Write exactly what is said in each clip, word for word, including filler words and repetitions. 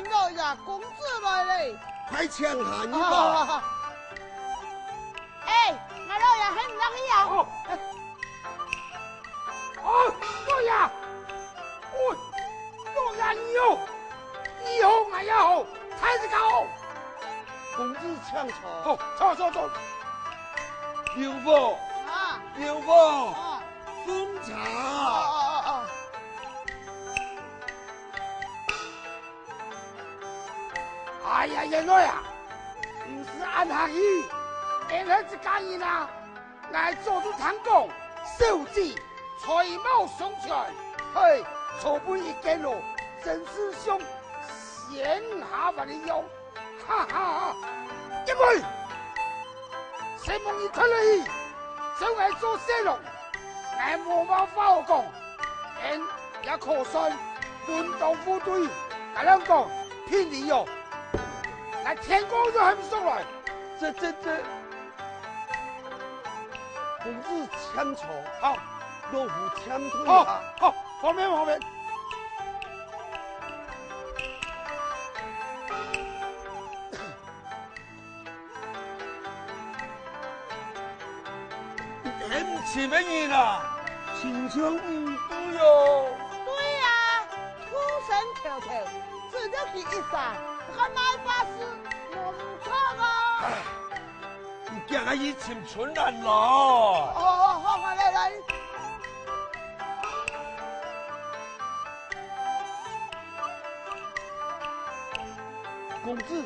老爺，公子來了。快請下去吧。啊，哎，𠊎老爺喊你落去啊。哦。哦，老爺。哦，老爺你好，你好，𠊎也好，大自家好。公子請坐。好，坐，坐，坐。劉福，啊。刘福，啊。奉茶。哦，哦，哦，哦。 哎呀，員外啊，毋使恁客氣，𠊎係自家人啊。𠊎早就聽講，小姐才貌雙全，嘿，坐分一見咯，真係像仙下凡一樣。哈哈哈！員外，承蒙你看了去，收𠊎做婿郎，𠊎無麼話好講。 𠊎也可算門當戶對，𠊎兩個聘禮哦，𠊎天光就喊上來。這、這、這，公子請坐，好，老夫請退下。好，好，方便，方便。 你喊尋个人啊，親像毋對哦。對啊，土生土長，只得佢一儕，這个賣法師無毋著哦。唉，你行啊去尋春蘭咯。哦，好，好，好，來，來。 公子，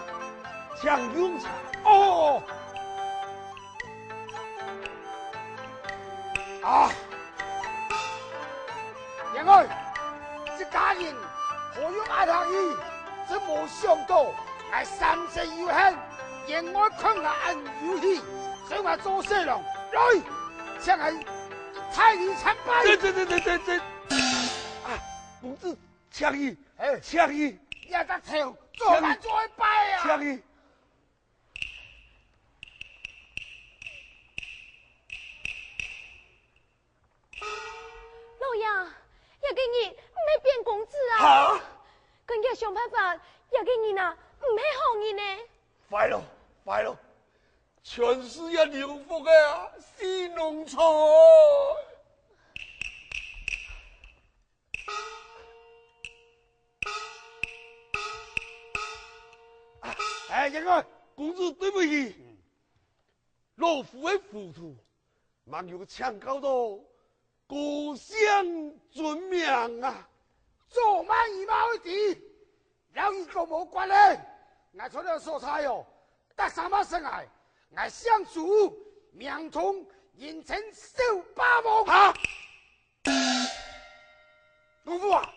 請用茶。哦。啊！員外，這家人好有壓力，真無想到，𠊎三生有幸，員外看𠊎恁有喜，收𠊎做婿郎，來，請𠊎一大禮參拜。這、這、這、這、這、這，啊，公子， 請去，哎，請去，這隻頭做麼做會拜啊？請去。老爺，這个人毋係扁公子啊！哈？趕緊想辦法，這个人啊，毋係好人呢。壞咯，壞咯，全係這劉福个啊，死弄錯。 哎，員外，公子對不起，老夫个糊塗，吂有請教到高姓尊名啊。做麼你乜會知？摎你講無關係，𠊎在這所在哦，得生麼生𠊎，𠊎姓朱，名通，人稱小霸王。哈？ 老夫啊，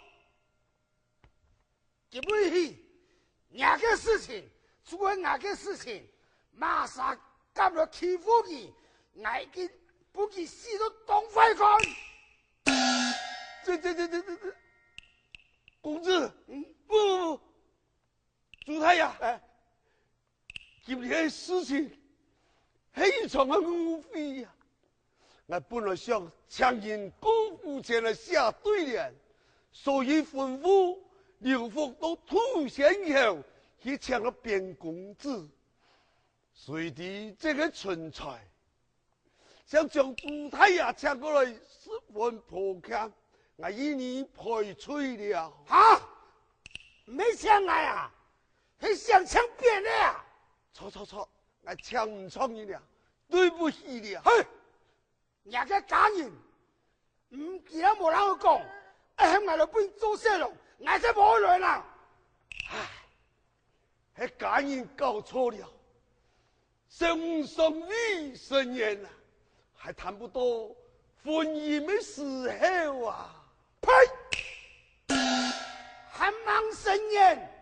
今晡日，若个事情就係若个事情，麼儕敢來欺負你，𠊎一定分佢死到當快看！這、這、這、這、這、這，公子，嗯？不、不、不，朱太爺，哎， 今日个事情係一場个誤會啊！𠊎本來想請人過府前來寫對聯，所以吩咐劉福到土城以後去請了扁公子。誰知這个陳才 想將朱太爺請過來十分抱歉，𠊎已經賠罪了。哈？毋係請𠊎啊，係想請扁个啊！錯錯錯，𠊎請毋著你了，對不起了。嘿，若个家人，毋記得無摎𠊎講，愛喊𠊎來分你做事咯，𠊎正無愛來啦。唉，係家人搞錯了。 承蒙上帝伸冤啊，還談不到婚姻个時候啊！呸！還吂伸冤，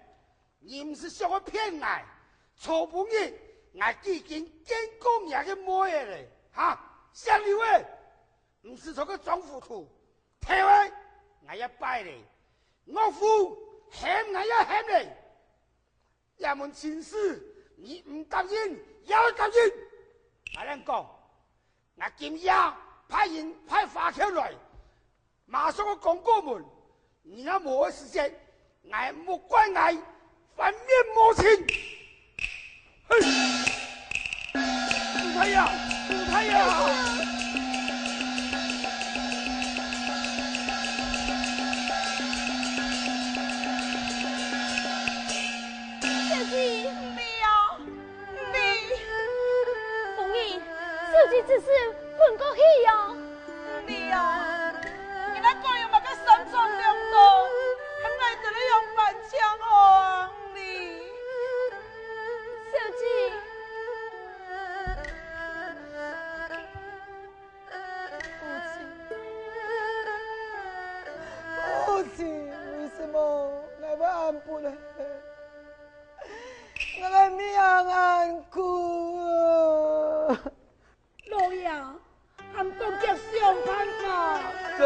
你毋係想愛騙𠊎？昨晡日𠊎既經見過若个妹仔咧，哈！姓劉个，毋使在該裝糊塗，頭仔𠊎也拜咧，岳父喊𠊎也喊咧。 這門親事，你毋答應也愛答應。𠊎摎你講，𠊎今夜派人派華僑來，馬上愛扛過門。你若無愛時節，𠊎莫怪𠊎 反面魔情。嘿，武大爷，武大爷！小姐，你呀，你，夫人，小姐只是昏过去呀。 你啊，你那个有么个三长两短，还来得了样板枪哦，你。小姐。父亲。父亲，为什么我会恁不呢？我的命恁苦啊！ 老爷，俺当即想办法。这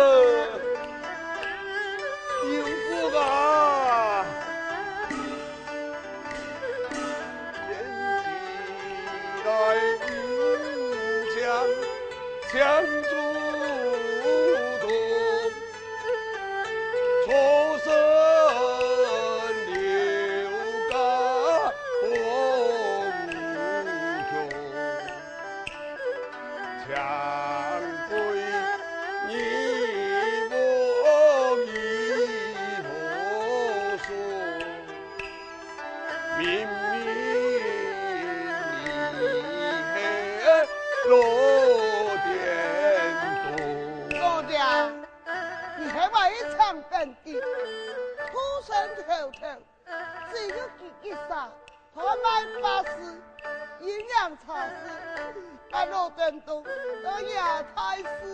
有福啊！天地来将相助同，出身刘家风流。 老爹，你还会唱本的，土生头头，只有几个啥？ 拖慢巴士，阴阳差事，把路灯都都压坏死。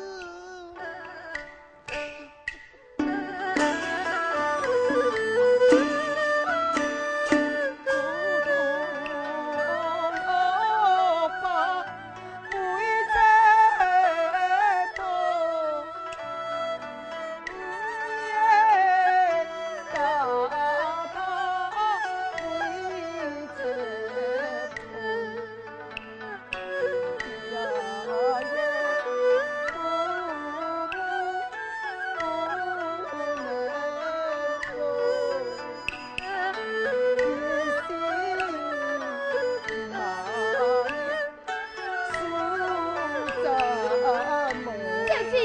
小姐，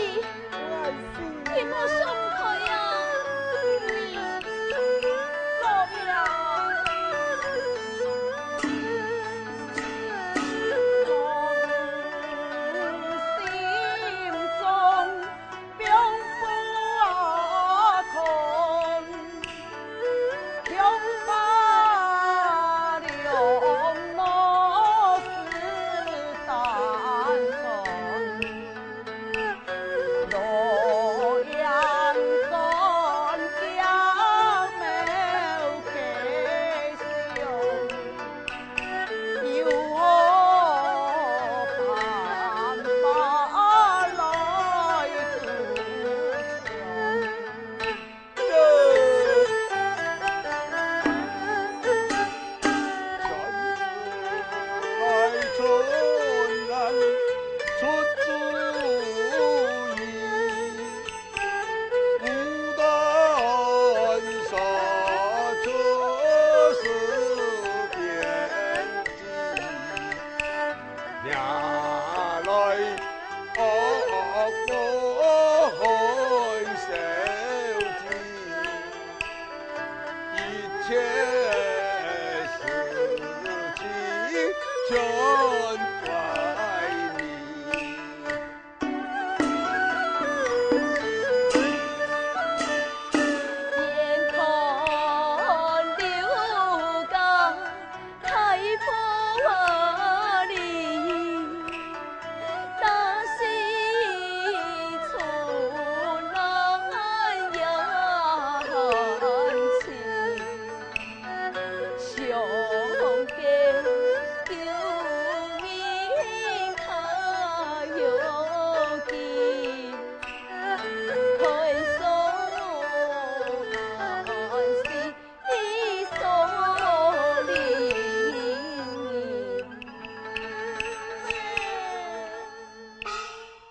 你莫想开呀！老爷，心中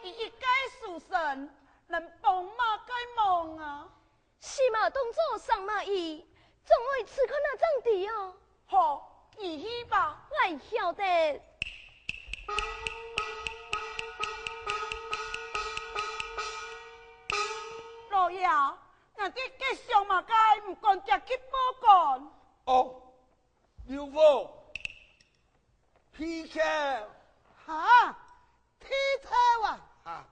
你一介书生，能帮么个忙啊？死马当活生马医，总爱试看啊正知啊！去吧。𠊎曉得。老爺，𠊎个吉祥麼个毋敢遽去報官？哦，劉翁，貔貎。哈？ 剃頭啊！啊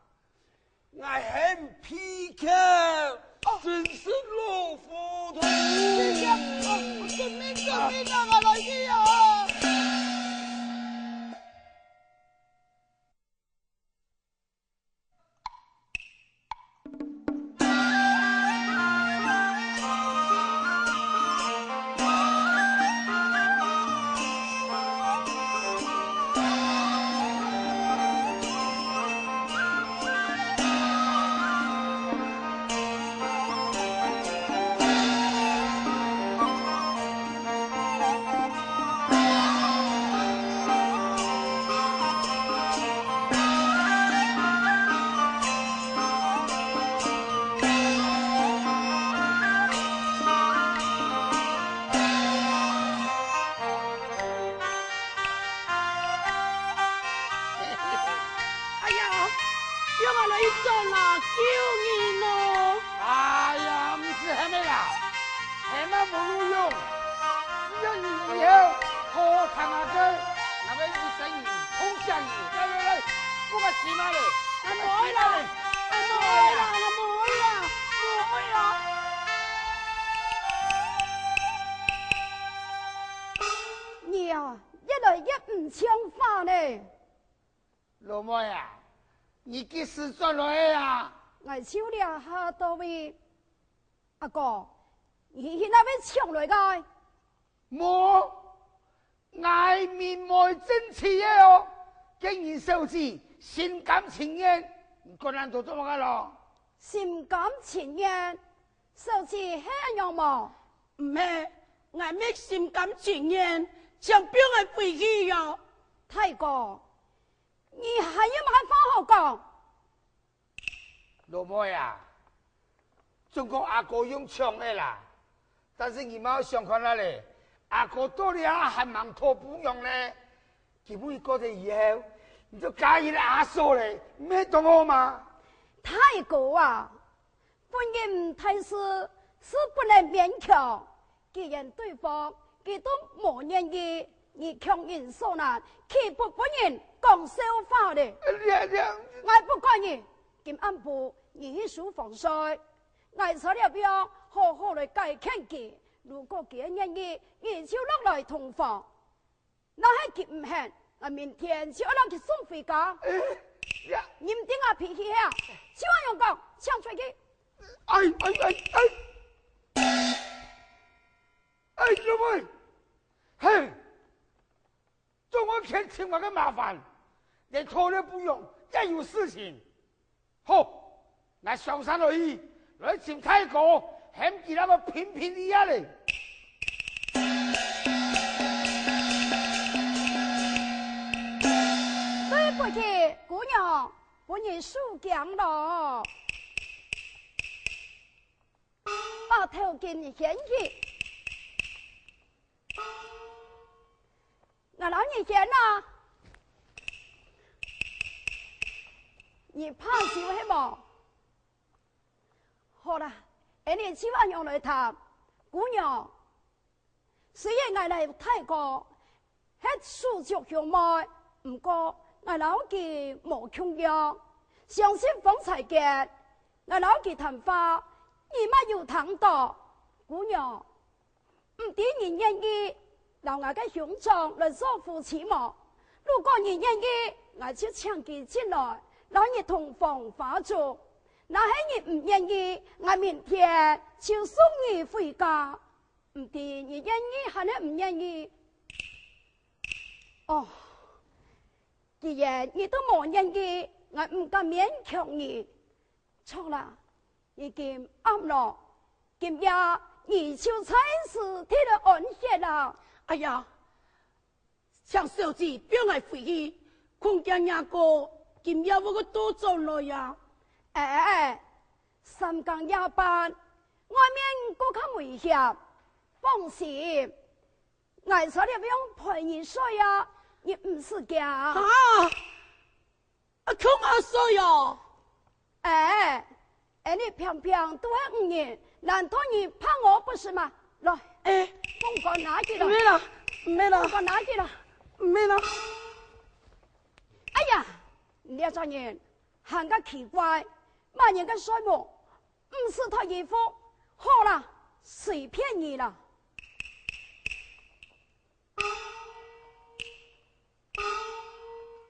，𠊎喊貔貎，哦。真是老糊塗。貔貎，哦，救命，救命啊！𠊎來去啊！哎呀，讓𠊎來一轉啊，救人哦！哎呀，毋使喊个啦，喊啊無路用。只要你以後好好聽𠊎个，𠊎會一生人，通祥人，來來來，不管死嘛嘞，𠊎無愛啦，𠊎無愛啦，𠊎無愛啦，無愛啦。你啊，越來越毋像話呢。 老妹啊，你幾時轉來个啊？𠊎就這下到位。阿哥，你去哪位搶來个？無，𠊎明媒正娶个哦。該人小姐心甘情願，你管恁多做麼个咯？心甘情願？小姐係恁樣無？毋係，𠊎乜心甘情願，正放𠊎回去喲。大哥， 你還有麼个話好講？老妹啊，總講阿哥用搶个啦，但是你嘛愛想看下咧，阿哥到這還吂討餔娘呢，今晡日過忒以後，你就嫁人阿嫂咧，毋係當好嗎？大哥啊， 婚姻大事，事不能勉強。既然對方佢都無願意，你強人所難，豈不分人講笑話咧？哎呀呀！𠊎不管你，今暗晡你去書房睡，𠊎在這邊好好來解勸佢。如果佢願意，你就落來洞房。 若係佢毋肯，𠊎明天就愛摎佢送回家。哎呀！你毋知𠊎脾氣啊，就恁樣講，請出去。哎，哎，哎，哎！哎，老妹，嘿，總愛牽尋𠊎个麻煩，連討了餔娘也有事情。 好，𠊎上山來去，來尋大哥，喊佢摎𠊎評評理啊咧。對不起，姑娘，分你受驚了。把頭巾掀起。 𠊎摎你掀啊！你怕羞係無？好啦，恁呢就恁樣來談。姑娘，雖然𠊎摎大哥係手足兄妹，毋過𠊎摎佢無共樣。相信方才間，𠊎摎佢談話，你乜有聽到。姑娘， 毋知你願意摎𠊎个兄長來做夫妻無？如果你願意，𠊎就請佢進來，摎你同房花燭。若係你毋願意，𠊎明天就送你回家。毋知你願意還係毋願意？哦，既然你都無願意，𠊎毋敢勉強你。 著啦，已經暗囉，今夜你就暫時地來安歇啦。哎呀，請小姐放𠊎回去，恐驚若哥今夜會个倒轉來呀。哎，三更夜半，外面過較危險，放心， ，𠊎在這邊陪你睡啊，你毋使驚。啊，啊，共下睡哦。哎，哎，你平平都係女人，難道你怕我不是嗎？來，哎，風管拿起來。毋係啦，毋係啦。風管拿起來。毋係啦。哎呀，你這隻人，還較奇怪，麼人个睡目，毋使脫衣服，好啦，隨便你啦。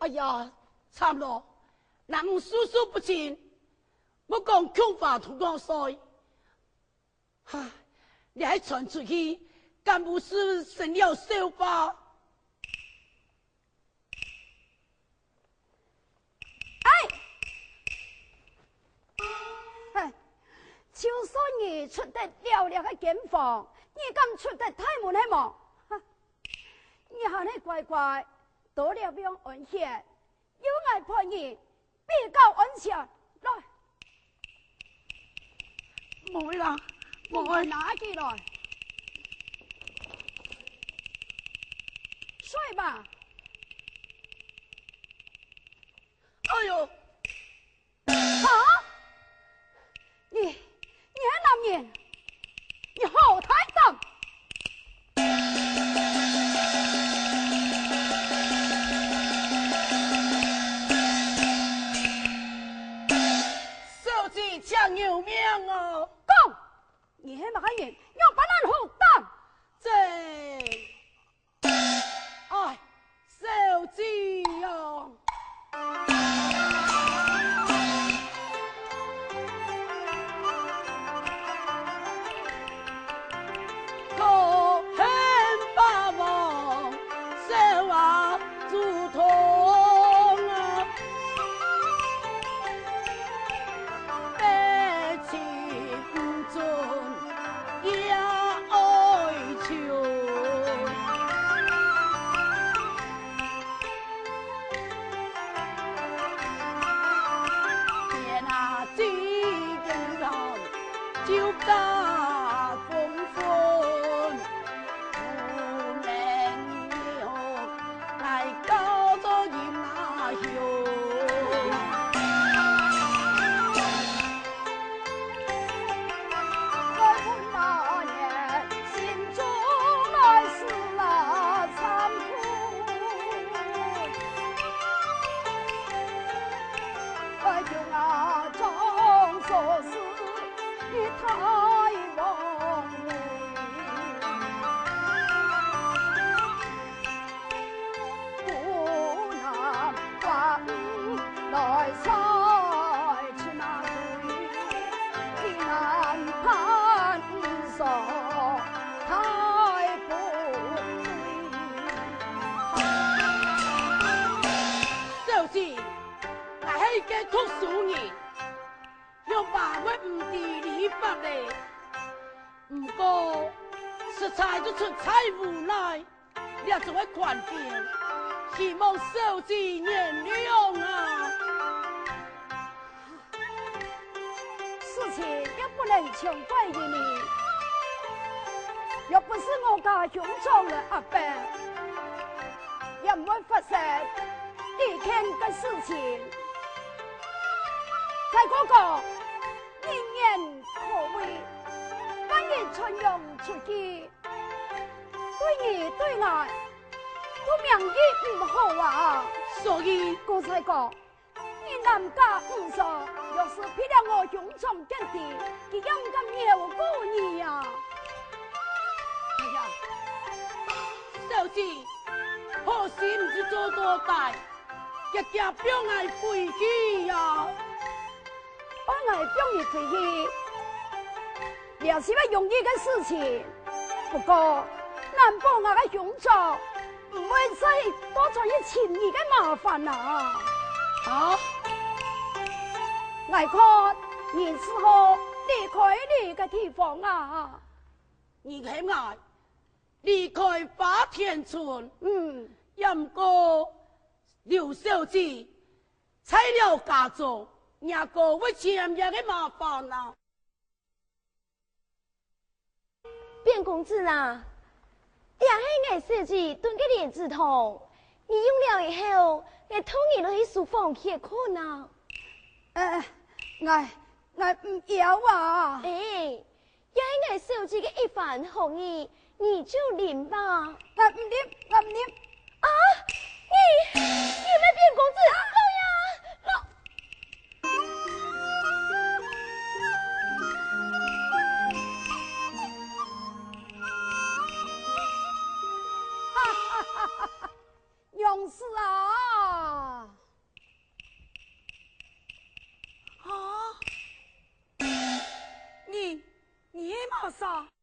哎呀，慘咯！若你手手不淨，莫講共下同𠊎睡。哈，這下傳出去，敢毋係成了笑話？哎！嘿，就算你出得了這个間房，你敢出得大門係無？哈，你還係乖乖，到這位安歇， 有𠊎陪你比較安全。來，無愛啦，無愛。拿起來，睡吧。哎喲！啊！ 你，你係男人，你好大膽！小姐，請救命啊！講，你係麼个人，仰般恁好膽？這 哎，小姐呀！小姐，𠊎係一個讀書人， 仰般會毋知禮法咧？毋過，實在就出在無奈，這種个環境，希望小姐原諒啊！事情也不能全怪於你，若不是我家兄長个壓迫，也毋會發生這件个事情。再過講， 人言可畏，萬一傳揚出去，對你對𠊎都名譽毋好啊！所以，故所講，你男家女嫂，若是被了我兄長見知，佢仰敢饒過你啊？哎呀，小姐，好心毋使做到大，遽遽放𠊎回去呀！ 愛𠊎放你回去，這係會容易个事情。不過，難保𠊎个兄長毋會再倒轉去尋你个麻煩啊！啊？𠊎看你只好離開這个地方啊！你喊𠊎離開花田村？嗯。也毋過，劉小姐， 在了家中，若个會添這个麻煩啊！卞公子啊，這係𠊎小姐燉个蓮子湯，你用了以後，𠊎同你落去書房歇睏啊。呃，𠊎，𠊎毋要啊。哎，這係𠊎小姐个一番好意，你就啉吧。𠊎毋啉，𠊎毋啉。啊，你，你毋係變公子，老爺，老 娘子啊！啊！你，你係麼儕？